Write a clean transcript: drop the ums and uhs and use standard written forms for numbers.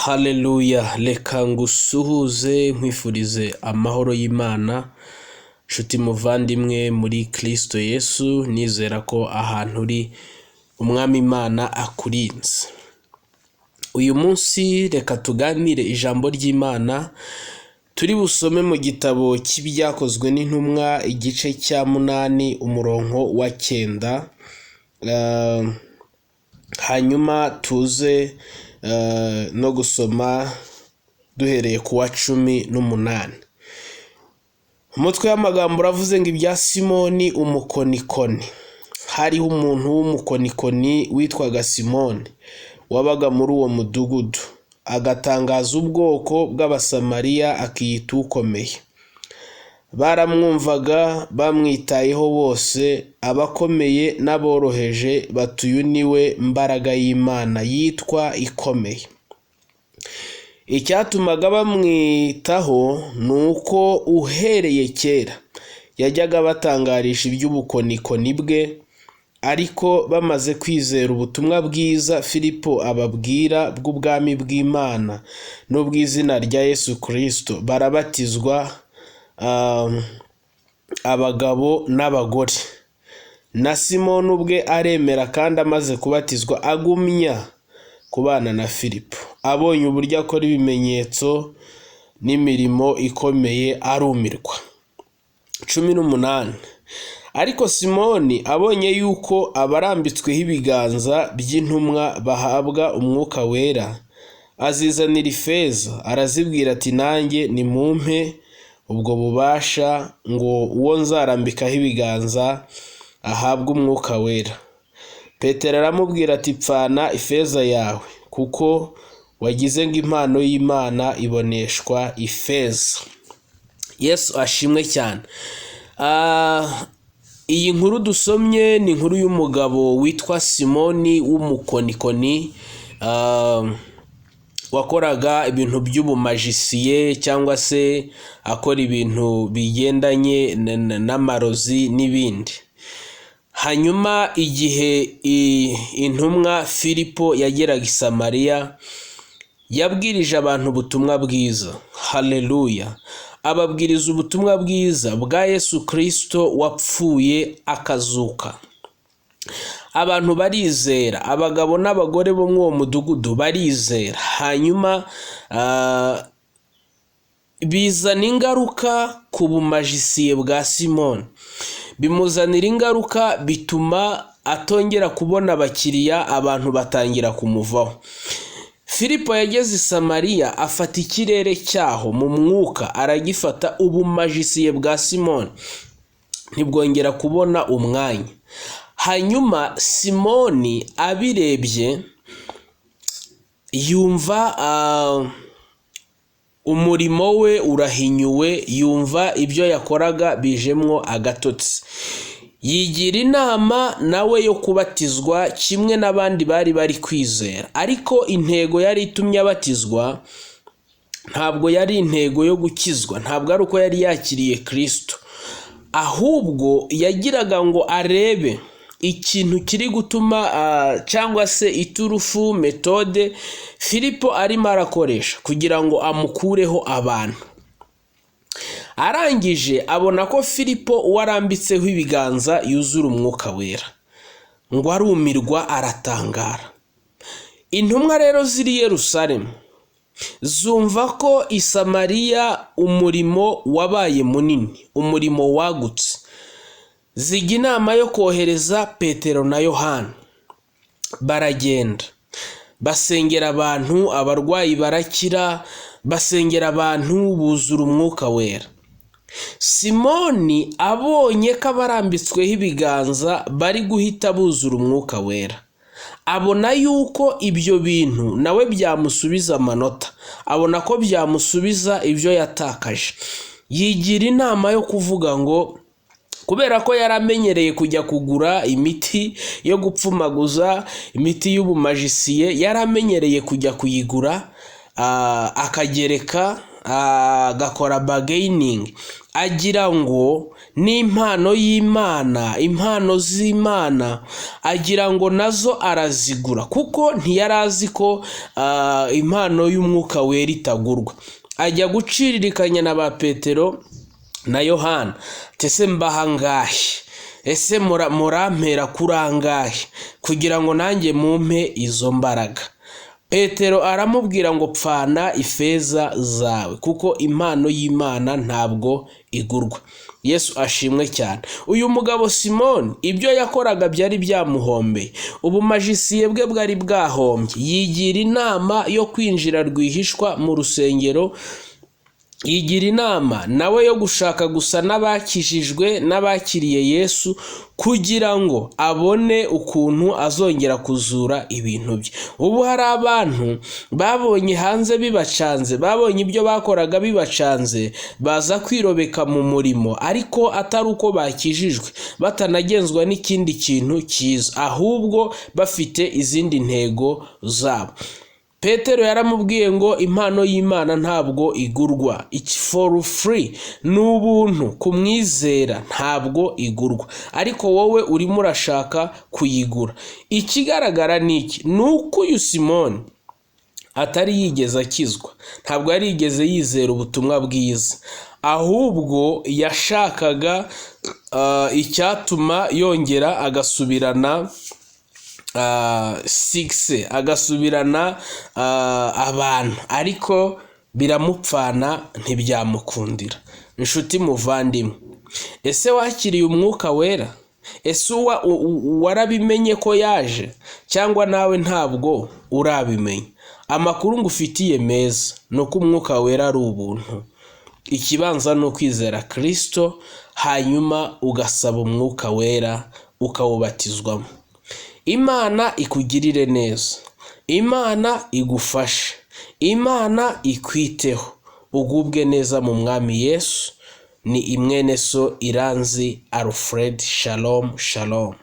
Haleluya, reka ngusuhuze nkwifurize amahoro y'Imana, nshuti muvandimwe muri Kristo Yesu, nizera ko ahantu uri Umwami Imana akurinze. Uyu munsi reka tuganire ijambo ry'Imana, turi busome mu gitabo cy'Ibyakozwe n'Intumwa, igice cya 8, umurongo wa 9, hanyuma tuze no gusoma duhereye ku wa 18. Umutwe w'amagambo uravuze ngo ibya Simoni umukonikoni. Hariho umuntu w'umukonikoni witwaga Simoni, wabaga muri uwo mudugudu, agatangaza ubwoko bw'Abasamariya akiyita ukomeye. Baramwumvaga bamwitayeho bose, abakomeye n'aboroheje, bati uyu ni we mbaraga y'Imana yitwa ikomeye. Icyatumaga bamwitaho ni uko uhereye kera yajyaga abatangarisha iby'ubukonikoni bwe, ariko bamaze kwizera ubutumwa bwiza Filipo ababwira bw'ubwami bw'Imana n'ubw'izina rya Yesu Kristo, barabatizwa, abagabo n'abagore. Na Simoni ubwe aremera, kandi amaze kubatizwa agumya kubana na Filipo. Abonye uburyo akora ibimenyetso n'imirimo ikomeye arumirwa. 18. Ariko Simoni abonye yuko abarambitsweho ibiganza by'intumwa bahabwa umwuka wera, azizanira ifeza, arazibwira ati nanjye nimumpe ubwo bubasha ngo uwo nzarambikaho ibiganza ahabwe umwuka wera. Petero aramubwira ati pfana ifeza yawe, kuko wagize ngo impano y'Imana iboneshwa ifeza. Yesu ashimwe cyane. Iyi nkuru dusomye ni inkuru y'umugabo witwa Simoni w'umukonikoni, wakoraga ibintu by'ubumajisiye cyangwa se akora ibintu bigendanye n'amarozi n'ibindi. Hanyuma igihe intumwa Filipo yageraga i Samariya, yabwirije abantu ubutumwa bwiza. Haleluya. Ababwiriza ubutumwa bwiza bwa Yesu Kristo wapfuye akazuka. Abantu barizera, abagabo n'abagore bo muri uwo mudugudu barizera. Hanyuma bizana ingaruka ku bumajisiye bwa Simoni, bimuzanira ingaruka, bituma atongera kubona abakiriya, abantu batangira kumuvaho. Filipo yageze i Samariya afata ikirere cyaho mu mwuka aragifata, ubumajisiye bwa Simoni ntibwongera kubona umwanya. Hanyuma Simoni abirebye yumva umurimo we urahinyuwe, yumva ibyo yakoraga bijemwo agatotsi. Yigira inama nawe yo kubatizwa kimwe n'abandi bari bari kwizera, ariko intego yari itumye abatizwa ntabwo yari intego yo gukizwa, ntabwo ari uko yari yakiriye Kristo, ahubwo yagiraga ngo arebe ikintu kiri gutuma cyangwa se iturufu, méthode Filipo arimo arakoresha kugira ngo amukureho abantu. Arangije abona ko Filipo uwo arambitseho ibiganza yuzura umwuka wera, ngo arumirwa aratangara. Intumwa rero ziri i Yerusalemu zumva ko i Samariya umurimo wabaye munini, umurimo wagutse, zijya inama yo kohereza Petero na Yohana. Baragenda basengera abantu, abarwayi barakira, basengera abantu buzura umwuka wera. Simoni abonye ko abarambitsweho ibiganza bari guhita buzura umwuka wera, abona yuko ibyo bintu nawe byamusubiza amanota, abona ko byamusubiza ibyo yatakaje. Yigira inama yo kuvuga ngo kubera ko yari amenyereye kujya kugura imiti yo gupfumaguza, imiti y'ubumajisiye, yari amenyereye kujya kuyigura, akagereka Agakora bargaining, agira ngo n'impano y'Imana, impano z'Imana, agira ngo nazo arazigura, kuko ntiyari azi ko impano y'Umwuka Wera itagurwa. Ajya guciririkanya na ba Petero na Yohana. Ese mbaha angahe? Ese murampera kuri angahe kugira ngo nanjye mumpe izo mbaraga? Petero aramubwira ngo: "Pfana ifeza zawe, kuko impano y'Imana ntabwo igurwa." Yesu ashimwe cyane. Uyu mugabo Simoni, ibyo yakoraga byari byamuhombeye, ubumajisiye bwe bwari bwahombye. Yigira inama yo kwinjira rwihishwa mu rusengero, yigira inama nawe yo gushaka gusa n'abakijijwe, n'abakiriye Yesu, kugira ngo abone ukuntu azongera kuzura ibintu bye. Ubu hari abantu babonye hanze bibacanze, babonye ibyo bakoraga bibacanze, baza kwirobeka mu murimo, ariko atari uko bakijijwe, batanagenzwa n'ikindi kintu cyiza, ahubwo bafite izindi ntego zabo. Petero yaramubwiye ngo impano y'Imana ntabwo igurwa, it's for free, ni ubuntu kumwizera, ntabwo igurwa, ariko wowe urimo urashaka kuyigura. Ikigaragara ni iki? Ni uko uyu Simoni atari yigeze akizwa, ntabwo yari yigeze yizera ubutumwa bwiza, ahubwo yashakaga icyatuma yongera agasubirana sigise, agasubirana abantu, ariko biramupfana, ntibyamukundira. Inshuti muvandimwe, ese wakiriye Umwuka Wera? Ese warabimenye ko yaje, cyangwa nawe ntabwo urabimenya? Amakuru ngufitiye meza ni uko Umwuka Wera ari ubuntu. Ikibanza ni ukwizera Kirisito, hanyuma ugasaba Umwuka Wera, ukawubatizwamo. Imana ikugirire neza, Imana igufashe, Imana ikwiteho, ugubwe neza mu Mwami Yesu. Ni imwene so Iranzi Alfred. Shalom, shalom.